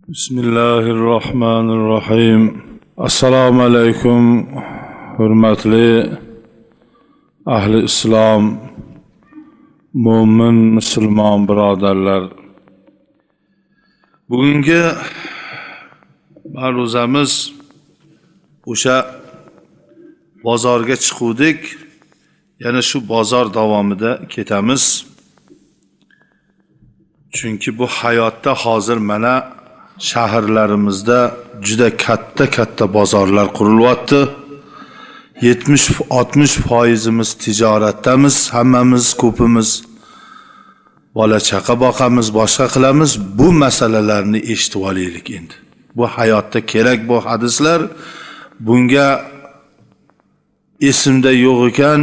Bismillahirrohmanirrohim. Assalomu alaykum hurmatli ahli islom, mo'min musulmon birodarlar. Bugungi ma'ruzamiz o'sha bozorga chiquvdik. Yana shu bozor davomida ketamiz. Chunki bu hayotda hozir mana shaharlarimizda juda katta-katta bozorlar qurilyapti. 70-60% tijoratdamiz, hammamiz, ko'pimiz bola chaqa boqamiz, boshqa qilamiz. Bu masalalarni eshitib olaylik endi. Bu hayotda kerak bu hadislar. Bunga esimda yo'q ekan,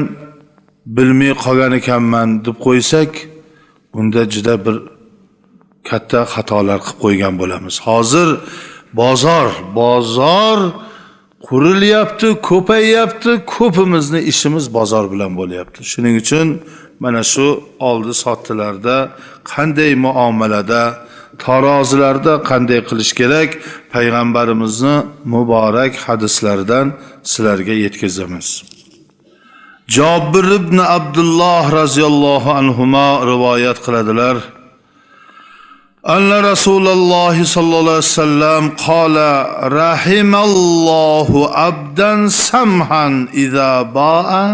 bilmay qolgan ekanman deb qo'ysak, unda juda bir katta xatolar qilib qo'ygan bo'lamiz. Hozir bozor qurilyapti, ko'payyapti, ko'pimizni ishimiz bozor bilan bo'lyapti. Shuning uchun mana shu oldi sotdilarda qanday muomalada, tarozilarda qanday qilish kerak, payg'ambarimizni muborak hadislaridan sizlarga yetkazamiz. Jobir ibn Abdulloh radhiyallohu anhuma rivoyat qiladilar. Anna Rasululloh sallallohu alayhi vasallam qala rahimallohu abdan samhan iza ba'a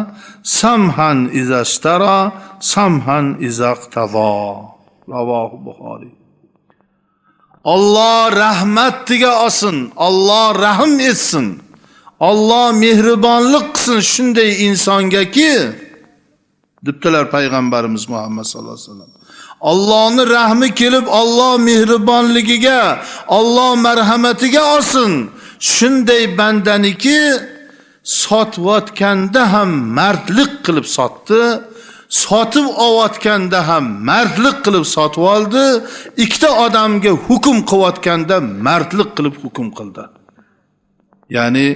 samhan iza ishtara samhan iza iqtada. Ravohi Buxoriy. Alloh rahmatiga olsin, Alloh rahm etsin, Alloh mehribonlik qilsin shunday insongaki, debdilar payg'ambarimiz Muhammad sallallohu alayhi vasallam. Allohning rahmi kelib, Alloh mehribonligiga, Alloh marhamatiga olsin shunday bandaniki sotayotganda ham mardlik qilib sotdi, sotib olayotganda ham mardlik qilib sotib oldi, ikkita odamga hukm qilayotganda mardlik qilib hukm qildi. Ya'ni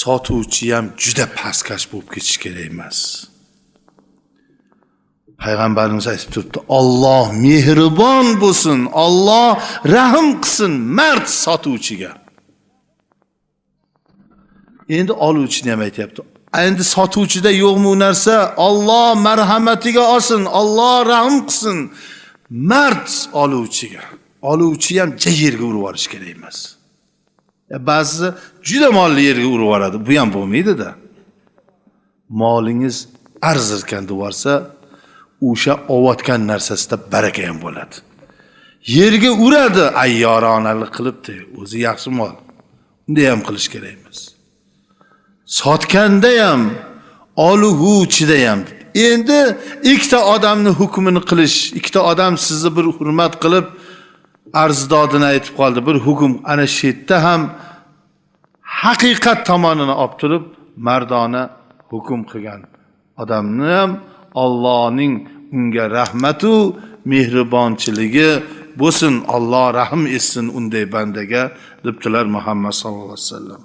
sotuvchi ham juda pastkash bo'lib ketish kerak emas. Payg'ambarimiz aytib turibdi, Alloh mehribon bo'lsin, Alloh rahm qilsin mard sotuvchiga. Endi oluvchini ham aytayapti. Endi sotuvchida yo'qmi u narsa? Alloh marhamatiga olsin, Alloh rahm qilsin mard oluvchiga. Oluvchi ham yerga urib yuborish kerak emas. Ba'zisi juda molli yerga urib yuboradi, bu ham bo'lmaydi-da. Molingiz arzirkan deb yuborsa, o'sha ovatgan narsasida baraka ham bo'ladi. Yerga uradi, ayyoronalik qilibdi, o'zi yaxshi mol. Unday ham qilish kerak emas. Sotganda ham, oluvchida ham. Endi ikkita odamni hukmini qilish, ikkita odam sizni bir hurmat qilib arzdodini aytib qoldi, bir hukm ana shu yerda ham haqiqat tomonini olib turib mardona hukm qilgan odamni ham Allohning unga rahmatu mehribonchiligi bo'lsin, Alloh rahm etsin unday bandaga, debdilar Muhammad sallallohu alayhi vasallam.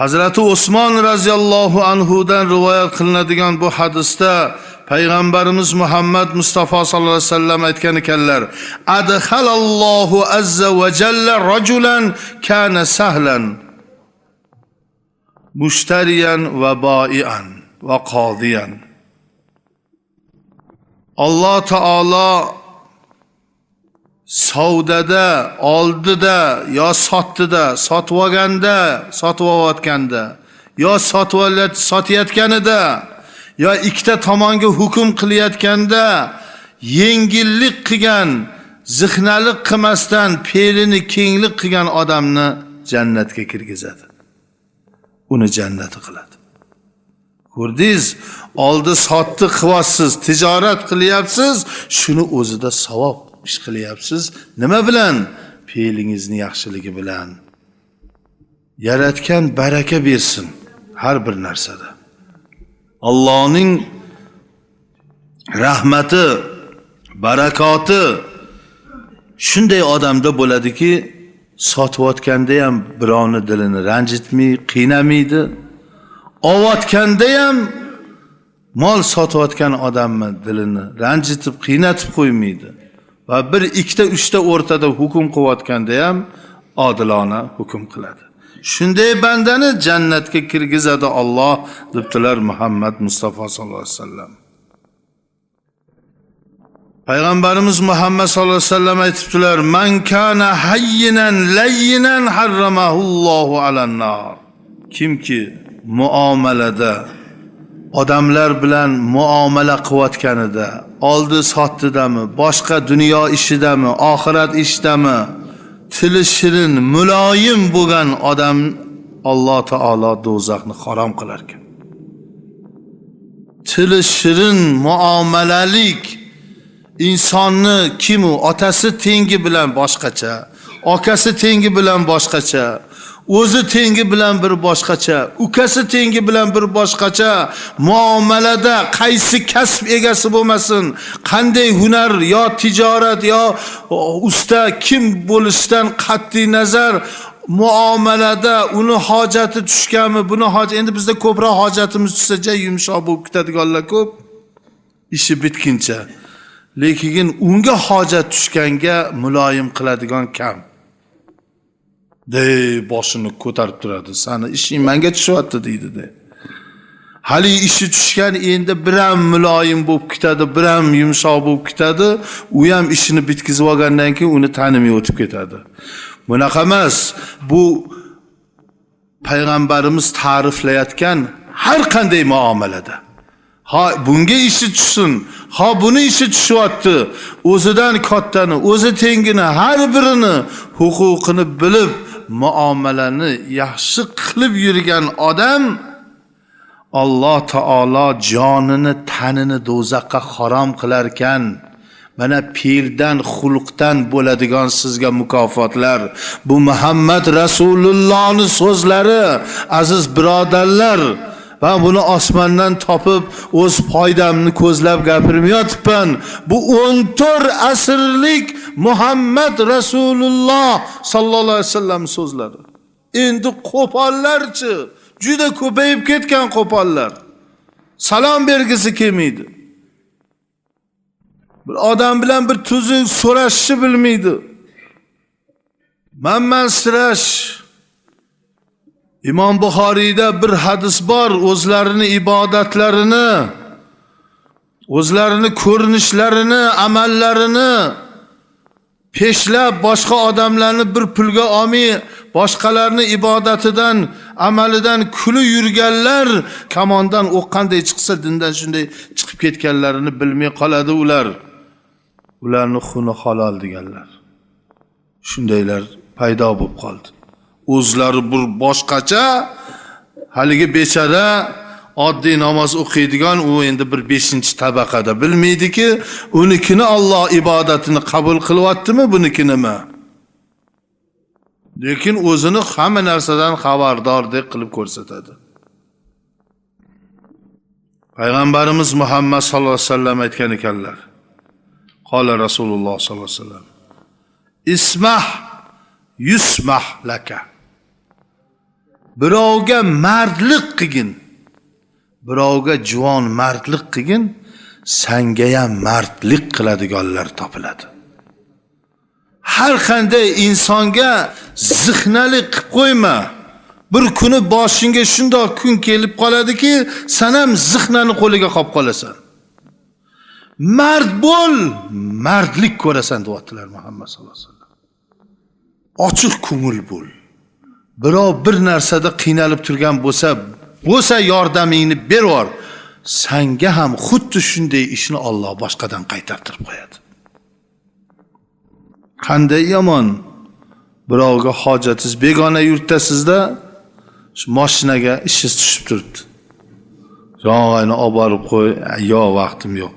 Hazrati Usmon radhiyallohu anhu dan rivoyat qilinadigan bu hadisda payg'ambarimiz Muhammad Mustafa sallallohu alayhi vasallam aytgan ekanlar: Adhalallohu azza va jalla rajulan kana sahlan mushtariyan va bai'an va qodiyan. Alloh taolo savdada, oldida yo sotdida, sotib olganda, sotib olayotganda yo sotayotganida yo ikkita tomonga hukm qilayotganda yengillik qilgan, zihnalik qilmasdan fe'lini kenglik qilgan odamni jannatga kirgizadi. Uni jannati qiladi. Ko'rdingiz, oldi sotdi qilyapsiz, tijorat qilyapsiz, shuni o'zida savob ish qilyapsiz. Nima bilan? Fe'lingizni yaxshiligi bilan. Yaratgan baraka bersin har bir narsada. Allohning rahmati, barakoti shunday odamda bo'ladiki, sotayotganda ham birovni dilini ranjitmay, qiynamaydi. Olayotganda ham mol sotayotgan odamni dilini ranjitib, qiynatib qo'ymaydi. Va bir, ikkita, uchta o'rtada hukm qilayotganda ham odilona hukm qiladi. Shunday bandani jannatga kirgizadi Alloh debdilar Muhammad Mustafa sallallohu alayhi vasallam. Payg'ambarimiz Muhammad sallallohu alayhi vasallam aytibdilar: "Man kana hayyinan layyinan harramahullohu alan-nar." Kimki muomalada odamlar bilan muomala qilayotganida, oldi sotdidami, boshqa dunyo ishidami, oxirat ishidami, tili shirin, muloyim bo'lgan odam Alloh taolo do'zaxni harom qilar ekan. Tili shirin muomalalik insonni kim u, otasi tengi bilan boshqacha, akasi tengi bilan boshqacha, o'zi tengi bilan bir boshqacha, ukasi tengi bilan bir boshqacha muomalada qaysi kasb egasi bo'lmasin, qanday hunar yo tijorat yo usta kim bo'lishidan qat'iy nazar muomalada uni hojati tushganmi, buni hojat, endi bizda ko'proq hojatimiz tushsa ja yumshoq bo'lib ketadiganlar ko'p, ishi bitguncha. Lekin unga hojat tushganga muloyim qiladigan kam. De boshini ko'tarib turadi. Sani ishing menga tushyapti deydi de. Hali ishi tushgan endi biram muloyim bo'lib ketadi, biram yumshoq bo'lib ketadi. U ham ishini bitkizib olgandan keyin uni tanimay o'tib ketadi. Bunaqa emas. Bu payg'ambarimiz ta'riflayotgan har qanday muomalada. Ha bunga ishi tushsin, ha buni ishi tushyapti. O'zidan kattani, o'zi tengini, har birini huquqini bilib muomalani yaxshi qilib yurgan odam Alloh taolo jonini, tanini do'zaxga harom qilar ekan. Mana pirdan, xulqdan bo'ladigan sizga mukofotlar. Bu Muhammad Rasulullohning so'zlari, aziz birodarlar. Ben bunu osmondan topib o'z foydamni ko'zlab gapirmayotibman. Bu 14 asrlik Muhammad Rasululloh sallallohu alayhi vasallam so'zlari. Endi qo'pollarchi, juda ko'payib ketgan qo'pollar. Salom bergisi kelmaydi. Bir odam bilan bir tuzuk so'rashishni bilmaydi. Manmansirash. İmom Buxoriyda bir hadis bor, o'zlarini ibodatlarini, o'zlarini ko'rinishlarini, amallarini peshlab boshqa odamlarni bir pulga olmay, boshqalarni ibodatidan, amalidan kulib yurganlar kamondan o'q qanday chiqsa dindan shunday chiqib ketganlarini bilmay qoladi ular. Ularni xuni halol deganlar. Shundaylar paydo bo'lib qoldi. O'zlari bir boshqacha, haligi bechara oddiy namoz o'qiydigan u endi bir 5-tabaqada bilmaydiki, unikini Alloh ibodatini qabul qilyaptimi, bunikinimi? Lekin o'zini hamma narsadan xabardordek qilib ko'rsatadi. Payg'ambarimiz Muhammad sallallohu alayhi vasallam aytgan ekanlar. Qola Rasululloh sallallohu alayhi vasallam: "Ismah yusmah laka." Birovga mardlik qilgin, birovga juvon mardlik qilgin, sanga ham mardlik qiladiganlar topiladi. Har qanday insonga zihnalik qilib qo'yma. Bir kuni boshingga shundoq kun kelib qoladiki, sen ham zihnani qo'liga qolib qolasan. Mard bo'l, mardlik ko'rasan deyaptilar Muhammad sallallohu alayhi vasallam. Ochiq ko'ngil bo'l. Birov bir narsada qiynalib turgan bo'lsa yordamingni bervor. Sanga ham xuddi shunday ishni Alloh boshqadan qaytartirib qo'yadi. Qanday yomon birovga hojatsiz begona yurtdasizda shu mashinaga ishingiz tushib turibdi. Jong'ayni olib borib qo'y, yo vaqtim yo'q.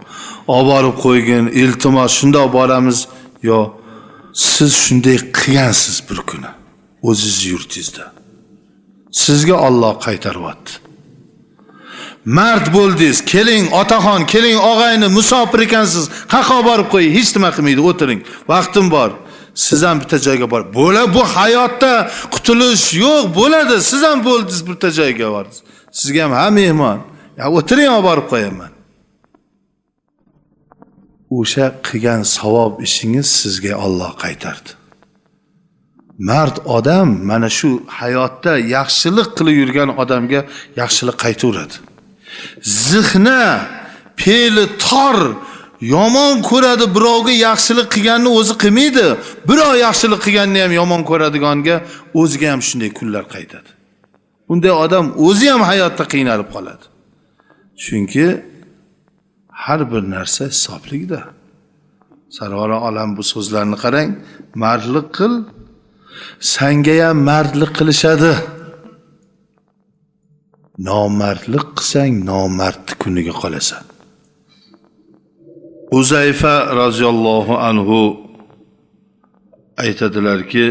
Olib borib qo'ygin, iltimos shundoq boramiz, yo siz shunday qilgansiz bir kuni o'zingiz yurtingizda. Sizga Alloh qaytaryapti. Mard bo'ldingiz, keling otaxon, keling og'ayni, musofir ekansiz, qayerga borib qo'y, hech nima qilmaydi, o'tiring. Vaqtim bor. Siz ham bitta joyga bor. Bo'la bu hayotda qutulish yo'q, bo'ladi. Siz ham bo'ldingiz, bitta joyga bordingiz. Sizga ham ha mehmon. Ya o'tiring, olib borib qo'yaman. O'sha qilgan savob ishingiz sizga Alloh qaytardi. Mard odam mana shu hayotda yaxshilik qilib yurgan odamga yaxshilik qaytaveradi. Zihni, fe'li tor, yomon ko'radi, birovga yaxshilik qilganni o'zi qilmaydi, birov yaxshilik qilganni ham yomon ko'radiganga o'ziga ham shunday kunlar qaytadi. Bunday odam o'zi ham hayotda qiynalib qoladi. Chunki har bir narsa hisoblikda. Sarvar olam bu so'zlarni qarang, mardlik qil, sanga ham mardlik qilishadi. Nomardlik qilsang nomardlik kuniga qolasan. Uzayfa roziyallohu anhu aytadilarki,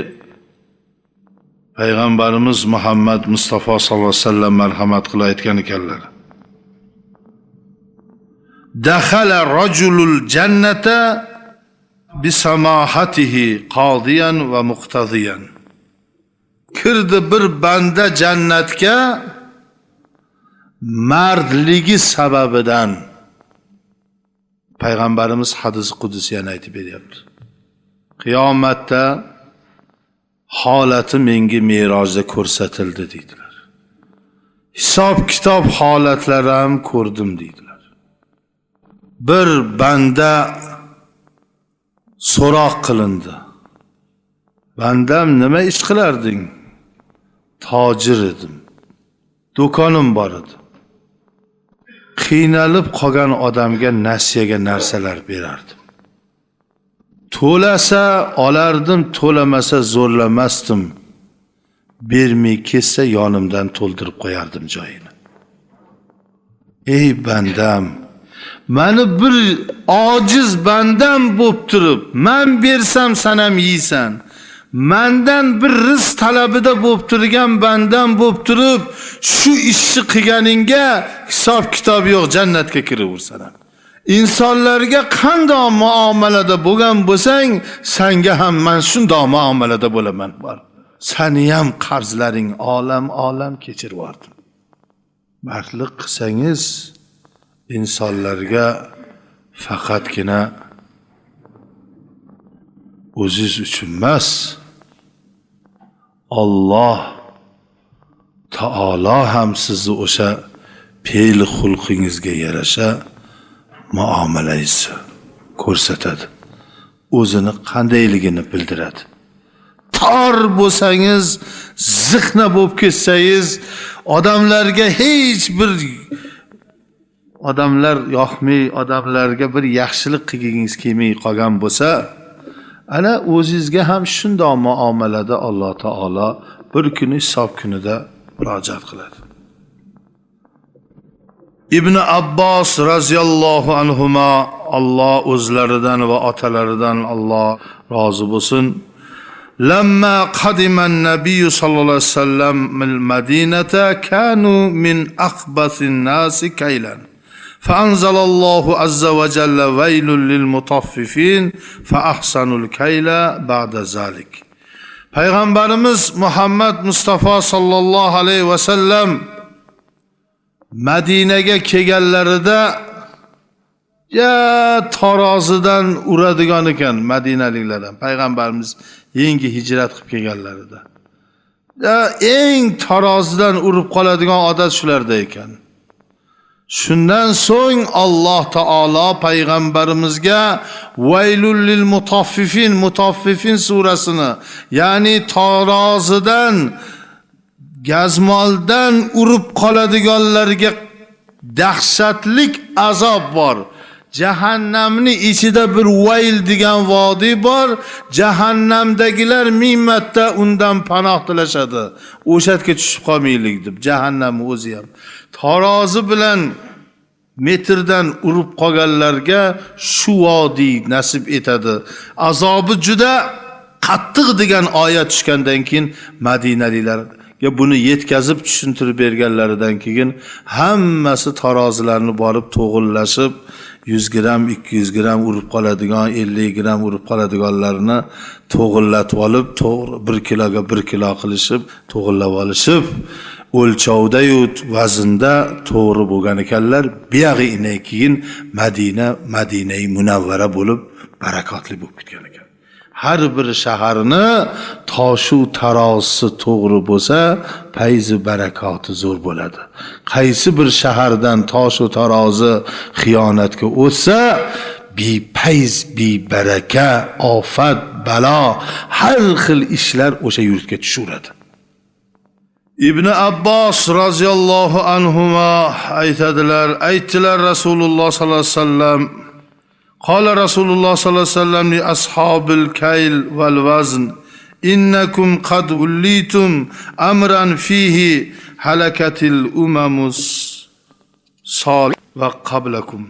Payg'ambarimiz Muhammad Mustafa sallallohu alayhi vasallam marhamat qilib aytgan ekanlar. Dakhala rajulul jannata bisamahatihi qadiyan va muqtadiyan. Kirdi bir banda jannatga mardligi sababidan. Payg'ambarimiz hadis qudusiyani aytib beryapti. Qiyomatda holati menga merojda ko'rsatildi deydilar. Hisob kitob holatlari ham ko'rdim deydilar. Bir banda so'roq qilindi. Bandam nima ish qilarding? Tojir edim. Do'konim bor edi. Qiynalib qolgan odamga nasiyaga narsalar berardim. To'lasa olardim, to'lamasa zo'rlamasdim. Bermay ketsa yonimdan to'ldirib qo'yardim joyini. Ey bandam, meni bir ojiz bandam bo'lib turib, men bersam sen ham yeysan. Mendan bir rizq talabida bo'lib turgan bandam bo'lib turib, shu ishni qilganingga hisob kitob yo'q, jannatga kiraversan. Insonlarga qanday muomalada bo'lgan bo'lsang, senga ham men shunday muomalada bo'laman. Bor. Seni ham qarzlaring olam-olam kechirib yubordim. Mardlik qilsangiz insonlarga faqatgina o'zingiz uchun emas, Alloh taolo ham sizni o'sha fe'l xulqingizga yarasha muomalangizni ko'rsatadi. O'zini qandayligini bildiradi. Tor bo'lsangiz, zihna bo'lib ketsangiz, odamlarga hech bir odamlar yoqmay, odamlarga bir yaxshilik qilgingiz kelmay qolgan bo'lsa, ana o'zingizga ham shunday muomalada Alloh taolo bir kuni hisob kunida murojaat qiladi. Ibn Abbos radhiyallohu anhuma, Alloh o'zlaridan va otalaridan Alloh rozi bo'lsin. Lamma qadima an-nabiy sallallohu alayhi vasallam al-Madinata kanu min aqbasin nasi kaylan. فأنزل الله عز وجل ويل للمطففين فأحسنوا الكيل بعد ذلك. Payg'ambarimiz Muhammad Mustafa sallallohu alayhi vasallam Madinaga kelganlarida ya tarozidan uradigan ekan madinaliklar ham. Payg'ambarimiz yangi hijrat qilib kelganlarida ya eng tarozidan urib qoladigan odat shularda ekan. Shundan so'ng Alloh taolo payg'ambarimizga Vaylul lil mutaffifin, Mutaffifin surasini, ya'ni tarozidan, gazmoldan urib qoladiganlarga dahshatlik azob bor. Jahannamning ichida bir vayl degan vodiy bor. Jahannamdagilar ming marta undan panoh tilashadi. O'sha yerga tushib qolmaylik deb. Jahannam o'zi ham tarozi bilan metrdan urib qolganlarga shu vodiy nasib etadi. Azobi juda qattiq degan oyat tushgandan keyin madinaliklarga buni yetkazib tushuntirib berganlaridan keyin hammasi tarozilarni borib to'g'irlashib 100 gram, 200 gram urib qoladigan, 50 gram urib qoladiganlarni to'g'irlatib olib, to'g'ri 1 kiloga 1 kilo qilishib, to'g'irlab olishib, o'lchovda-yu vaznda to'g'ri bo'lgan ekanlar. Buyog'i keyin Madina Madinai Munavvara bo'lib barakotli bo'lib ketgan ekan. Har bir shaharni toshu tarozisi to'g'ri bo'lsa, fayzi barakoti zo'r bo'ladi. Qaysi bir shahardan toshu tarozi xiyonatga o'tsa, bepayz, bebaraka, ofat, balo, har xil ishlar o'sha yurtga tushaveradi. Ibn Abbos roziyallohu anhuma aytadilar, aytdilar Rasululloh sollallohu alayhi vasallam, قال رسول الله صلى الله عليه وسلم لأصحاب الكيل والوزن إنكم قد وليتم أمرا فيه هلكت الأمم الصالح وقبلكم.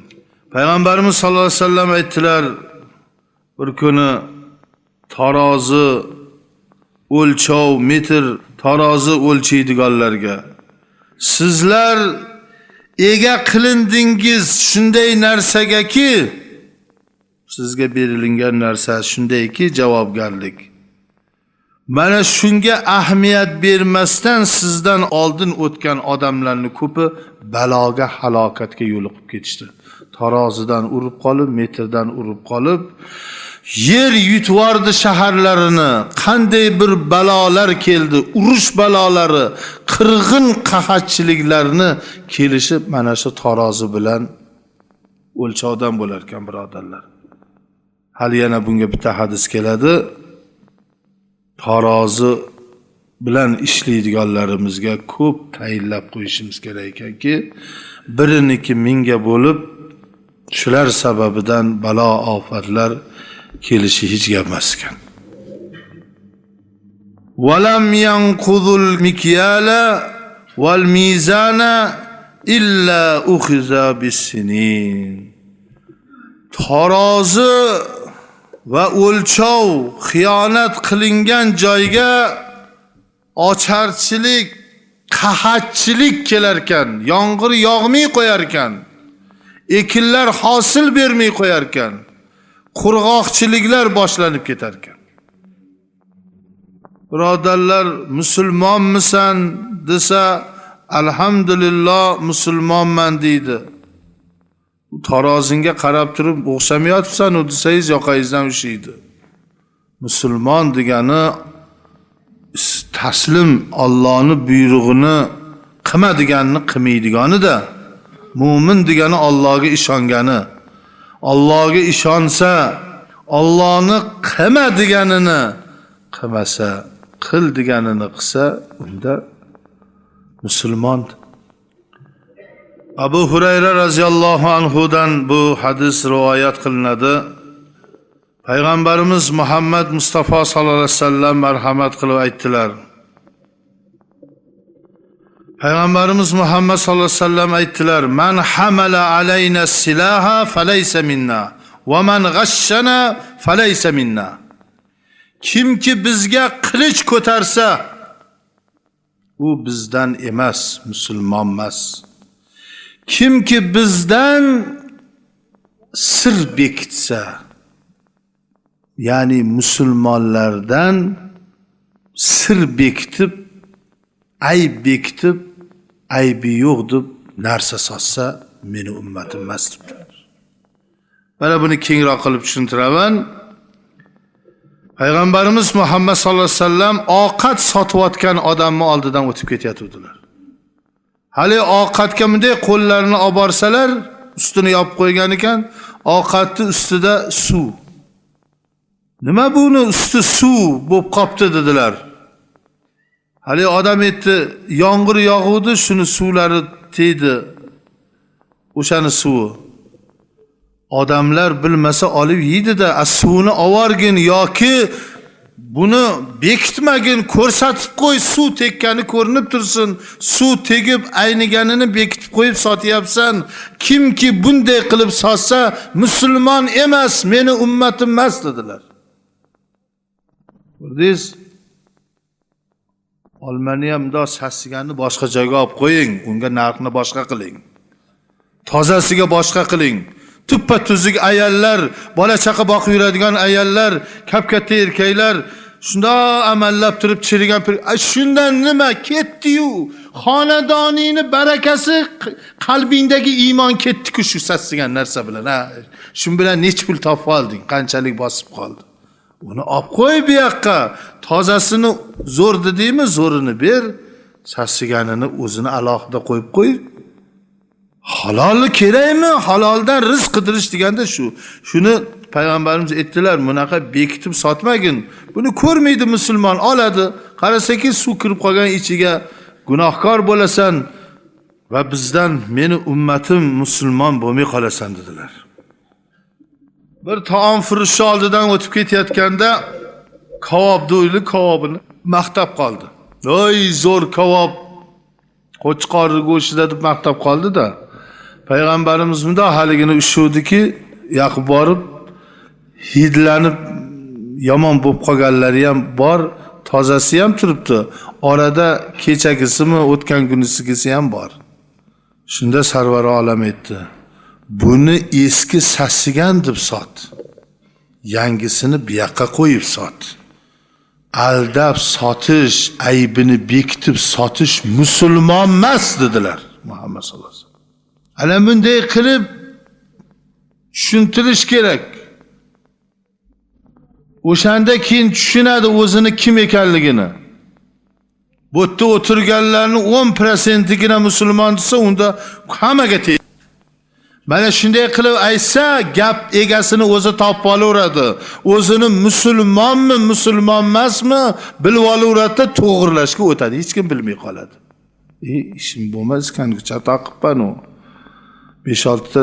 Peygamberimiz sallallahu aleyhi ve sellem aytdilar, bir kuni tarozi o'lchov, metr tarozi o'lchaydiganlarga, sizlar ega qilindingiz shunday narsagaki, sizga berilgan narsa shundayki javobgarlik. Mana shunga ahamiyat bermasdan sizdan oldin o'tgan odamlarning ko'pi baloga, halokatga yo'liqib ketishdi. Tarozidan urib qolib, metrdan urib qolib, yer yutvordi shaharlarini. Qanday bir balolar keldi, urush balolari, qirg'in qahatchiliklarni kelishi mana shu tarozi bilan o'lchovdan bo'lar ekan, birodarlar. Hali yana bunga bitta hadis keladi. Tarozi bilan ishlaydiganlarimizga ko'p tayinlab qo'yishimiz kerak ekanki, biriniki mingga bo'lib, shular sababidan balo ofatlar kelishi hech gap emas ekan. Valam yanqudul mikyala val mizana illa ukhiza bis-sinin. Tarozi va o'lchov xiyonat qilingan joyga ocharchilik, qahatchilik kelarkan, yomg'ir yog'may qo'yarkan, ekinlar hosil bermay qo'yarkan, qurg'oqchiliklar boshlanib ketarkan. Birodarlar, musulmonmisan desa, alhamdulillah musulmonman deydi. Tarozinga qarab turib o'xshamayapsan u desangiz yoqangizdan ushlaydi. Musulmon degani taslim, Allohning buyrug'ini qilma deganini qilmaydiganida, mo'min degani Allohga ishongani. Allohga ishonsa, Allohni qilma deganini qilmasa, qil deganini qilsa, unda musulmon. Abu Hurayra radhiyallohu anhudan bu hadis rivoyat qilinadi. Payg'ambarimiz Muhammad Mustafa sallallohu alayhi vasallam marhamat qilib aytdilar. Payg'ambarimiz Muhammad sallallohu alayhi vasallam aytdilar: "Man hamala alayna silaha falaysa minna va man g'ashshana falaysa minna." Kimki bizga qilich ko'tarsa, u bizdan emas, musulmon emas. Kimki bizdan sir bekitsa, ya'ni musulmonlardan sir bekitib, ayb bekitib, aybi yo'q deb narsa sotsa, meni ummatim emas debdilar. Mana buni kengroq qilib tushuntiraman. Payg'ambarimiz Muhammad sallallohu alayhi vasallam ovqat sotayotgan odamni oldidan o'tib ketayotgandilar. Hali ovqatga bunday qo'llarini olib borsalar, ustini yopib qo'ygan ekan, ovqatning ustida suv. Nima buni usti suv bo'lib qopti dedilar. Hali odam aytdi, yomg'ir yog'uvdi, shuni suvlari tegdi. O'shani suvi. Odamlar bilmasa olib yeydi-da, suvni ovorgin yoki buni bekitmagin, ko'rsatib qo'y, suv tekkani ko'rinib tursin. Suv tegib ayniganini bekitib qo'yib sotyapsan. Kimki bunday qilib sotsa, musulmon emas, meni ummatim emas dedilar. Ko'rdingiz? Olmani ham bundoq sasiganni boshqa joyga olib qo'ying, unga narxni boshqa qiling. Tozasiga boshqa qiling. Tuppa tuzuk ayollar, bola chaqa boqib yuradigan ayollar, kap-katta erkaklar Shundoq amallab turib chirigan, shundan nima ketdi-yu, xonadoningni barakasi, qalbingdagi iymon ketdi-ku shu sassigan narsa bilan. Ha, shun bilan nech pul topib olding, qanchalik bosib qoldi. Uni olib qo'y bu yoqqa. Tozasini zo'r dedingmi, zo'rini ber, sassiganini o'zini alohida qo'yib qo'y. Halolni kerakmi? Haloldan rizq qidirish deganda shu. Shuni payg'ambarimiz aytdilar, bunaqa bekitib sotmagin. Buni ko'rmaydi musulmon, oladi. Qarasaki suv kirib qolgan ichiga, gunohkor bo'lasan va bizdan meni ummatim musulmon bo'lmay qolasan dedilar. Bir taom furushi oldidan o'tib ketayotganda kavob do'yli kavobini maqtab qoldi. Oy zo'r kavob, qo'chqor go'shtida deb maqtab qoldi-da. Payg'ambarimiz bundoq haligini ushuvdiki, yaqib borib hidlanib yomon bo'lib qolganlari ham bor, tozasi ham turibdi. Orada kechagisimi, o'tgan kunisigisi ham bor. Shunda Sarvar olam aytdi: "Buni eski sasigan deb sot. Yangisini bu yoqqa qo'yib sot. Aldab sotish, aybini bekitib sotish musulmon emas" dedilar Muhammad sallallohu alayhi vasallam. Ana bunday qilib tushuntirish kerak. O'shanda keyin tushunadi o'zini kim ekanligini. Bu yerda o'tirganlarning 10%gina musulmon desa, unda hammaga tegadi. Mana shunday qilib aytsa, gap egasini o'zi topib olaveradi. O'zini musulmonmi, musulmon emasmi bilib olaveradi, to'g'rilashga o'tadi. Hech kim bilmay qoladi. Ishim bo'lmas ekan, chatoq qilibman u. 5-6 ta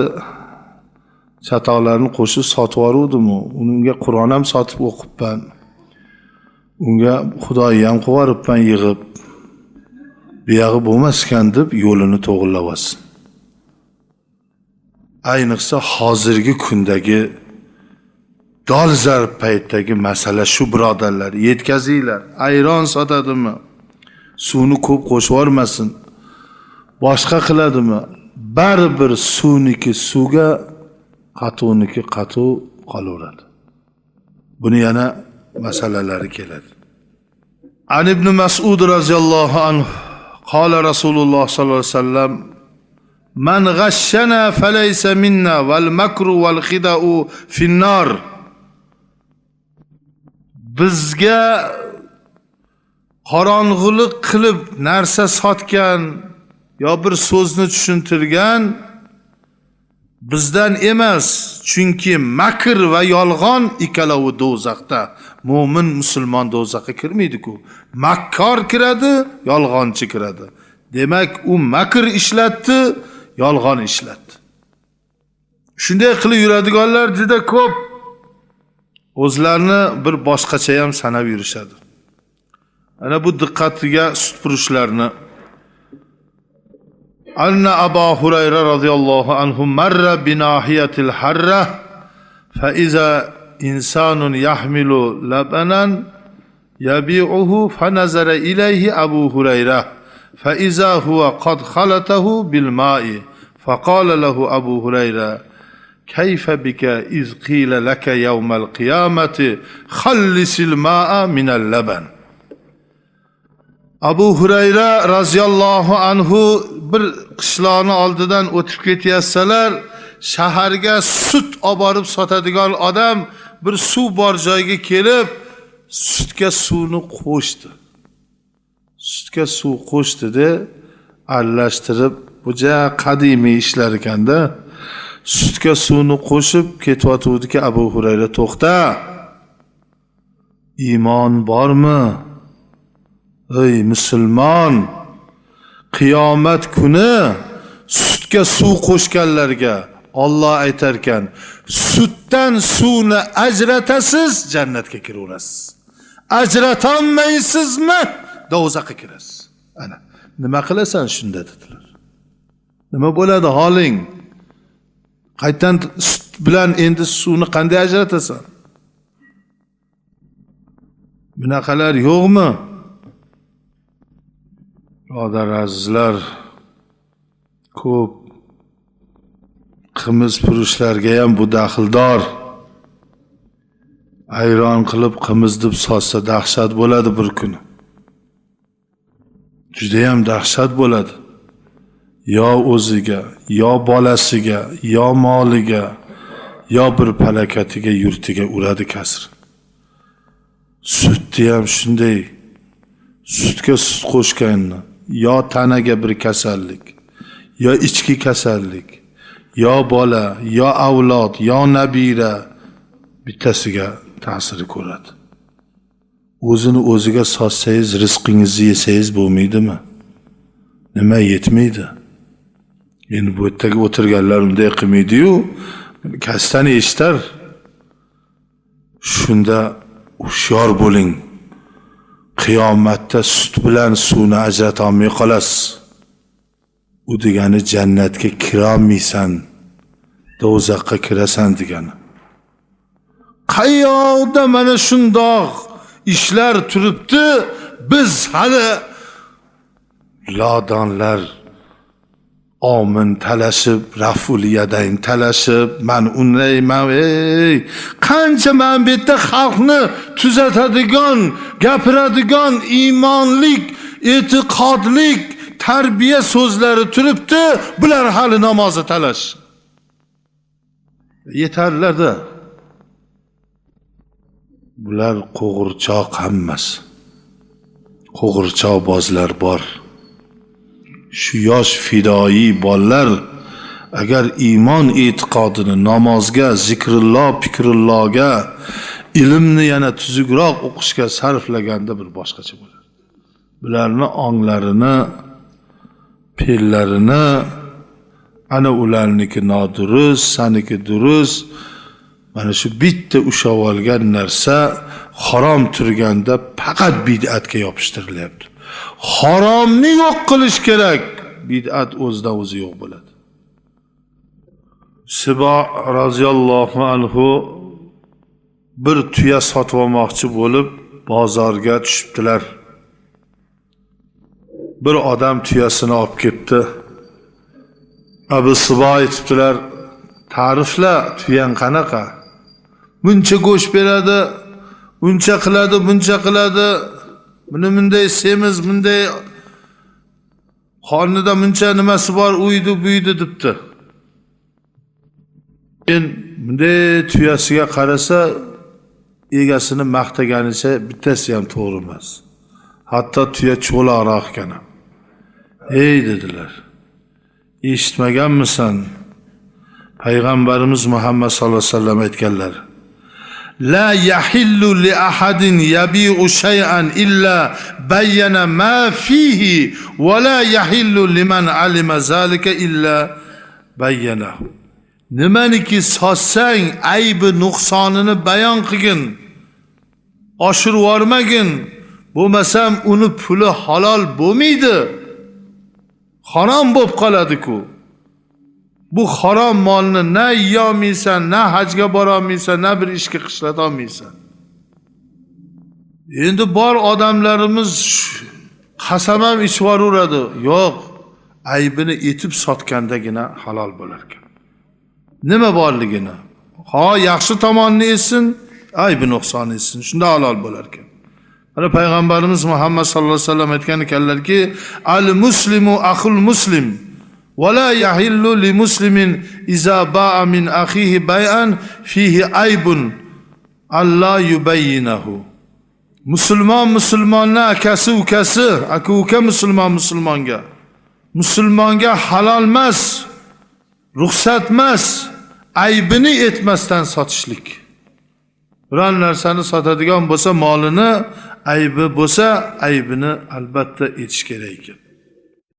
chatoqlarni qo'shib sotib yuboruvdim-u. Unga Qur'on ham sotib o'qibman. Unga Xudoyi ham qilib yuboribman yig'ib. Bu yog'i bo'lmas ekan deb yo'lini to'g'rilab olsin. Ayniqsa hozirgi kundagi dolzarb paytdagi masala shu, birodarlar, yetkazinglar. Ayron sotadimi? Suvni ko'p qo'shib yubormasin. Boshqa qiladimi? Baribir suvniki suvga, qatuvniki qatuv qolaveradi. Buni yana masalalari keladi. An ibn Mas'ud radhiyallohu anhu qala Rasululloh sallallohu alayhi vasallam: "Man g'ashshana falaysa minna wal makru wal khida'u finnar." Bizga qorong'ulik qilib narsa sotgan yo bir so'zni tushuntirgan bizdan emas, chunki makr va yolg'on ikkalovi do'zaxda. Mo'min musulmon do'zaxga kirmaydi-ku. Makkor kiradi, yolg'onchi kiradi. Demak, u makr ishlatdi, yolg'on ishlatdi. Shunday qilib yuradiganlar juda ko'p. O'zlarini bir boshqacha ham sanab yurishadi. Ana bu diqqatiga sut purushlarni. Anna Abu Hurayra radhiyallohu anhu marra binahiyatil harra fa iza insanun yahmilu labanan yabi'uhu fa nazara ilayhi Abu Hurayra fa iza huwa qad khalatahu bil ma'i fa qala lahu Abu Hurayra kayfa bika iz qila laka yawmal qiyamati khallisil ma'a minal laban. Abu Hurayra radhiyallohu anhu bir qishloqni oldidan o'tib ketayotsalar, shaharga sut olib borib sotadigan odam bir suv bor joyga kelib, sutga suvni qo'shdi. Sutga suv qo'shdi-da, aralashtirib, bu ja qadimiy ishlar ekanda, sutga suvni qo'shib ketyotgandiki Abu Hurayra to'xta. Iymon bormi? Ey musulmon, qiyomat kuni sutga suv qo'shganlarga Alloh aytarkan, sutdan suvni ajratasiz, jannatga kiraverasiz. Ajratolmaysizmi, do'zaxga kirasiz. Ana, nima qilasan shunda dedilar. Nima bo'ladi holing? Qaytan sut bilan endi suvni qanday ajratasan? Bunaqalar yo'qmi? Birodar azizlar, ko'p qimiz purushlarga ham bu daxldor. Ayron qilib qimiz deb sotsa dahshat bo'ladi bir kuni. Juda ham dahshat bo'ladi. Yo o'ziga, yo bolasiga, yo moliga, yo bir palakatiga, yurtiga uradi kasr. Sutni ham shunday, sutga sut qo'shganni, yo tanaga bir kasallik, yo ichki kasallik, yo bola, yo avlod, yo nabira bittasiga ta'siri ko'radi. O'zini o'ziga sotsangiz, rizqingizni yesangiz bo'lmaydimi? Nima yetmaydi? Endi bu yerdagi o'tirganlar unday qilmaydi-yu, kasdan eshitar. Shunda hushyor bo'ling. Qiyomatda sut bilan suvni ajrata olmay qolasiz. U degani jannatga kira olmaysan, do'zaxga kirasan degani. Qayoqda mana shundoq ishlar turibdi, biz hali lodonlar omin talashib, raful yadayn talashib, man unlayman, ey qancha man bu yerda xalqni tuzatadigan, gapiradigan iymonlik, e'tiqodlik, tarbiya so'zlari turibdi, bular hali namozni talash. Yetarlarda. Bular qo'g'irchoq hammasi. Qo'g'irchoq bozlar bor. Shu yosh fidoyi bolalar agar iymon e'tiqodini namozga, zikrilloh, fikrullohga, ilmni yana tuzukroq o'qishga sarflaganda bir boshqacha bo'ladi. Bularni onglarini, fe'llarini ana ularniki nodurust, saniki durust. Mana shu bitta ushlab olgan narsa harom turganda faqat bid'atga yopishtirilyapti. Haromni yo'q qilish kerak, bid'at o'zidan o'zi yo'q bo'ladi. Sibo roziyallohu anhu bir tuya sotib olmoqchi bo'lib bozorga tushibdilar. Bir odam tuyasini olib ketdi. Abu Sibo aytibdilar, ta'rifla, tuyang qanaqa? Buncha go'sht beradi, uncha qiladi, buncha qiladi. Buni bunday semiz, bunday qornida buncha nimasi bor, uydi, buydi debdi. Endi bunday tuyasiga qarasa, egasini maqtaganicha bittasi ham to'g'ri emas. Hatto tuya cho'loqroq ekan. Ey dedilar, eshitmaganmisan? Payg'ambarimiz Muhammad sallallohu alayhi vasallam aytganlar: La yahillu li ahadin yabi'u shay'an illa bayyana ma fihi va la yahillu liman alima zalika illa bayyanahu. Nimaniki sotsang aybi nuqsonini bayon qilgin, oshirib yubormagin, bo'lmasam uni puli halol bo'lmaydi, harom bo'lib qoladi-ku. Bu harom molni na yeyolmaysan, na hajga borolmaysan, na bir ishga qishlata olmaysan. Endi bor odamlarimiz qasam ham ichib yuboraveradi. Yo'q, aybini etib sotgandagina halol bo'lar ekan. Nima borligini, ha yaxshi tomonni etsin, aybi nuqsonni etsin, shunda halol bo'lar ekan. Mana payg'ambarimiz Muhammad sallallohu alayhi vasallam aytgan ekanlarki, al muslimu axul muslim va la yahillu li muslimin iza ba'a min akhihi bay'an fihi aybun alla yubayyinahu. Musulmon musulmonni akasi ukasi, aka uka musulmon musulmonga, musulmonga halol emas, ruxsat emas, aybini etmasdan sotishlik. Biron narsani sotadigan bo'lsa, molini aybi bo'lsa, aybini albatta etish kerak ekan.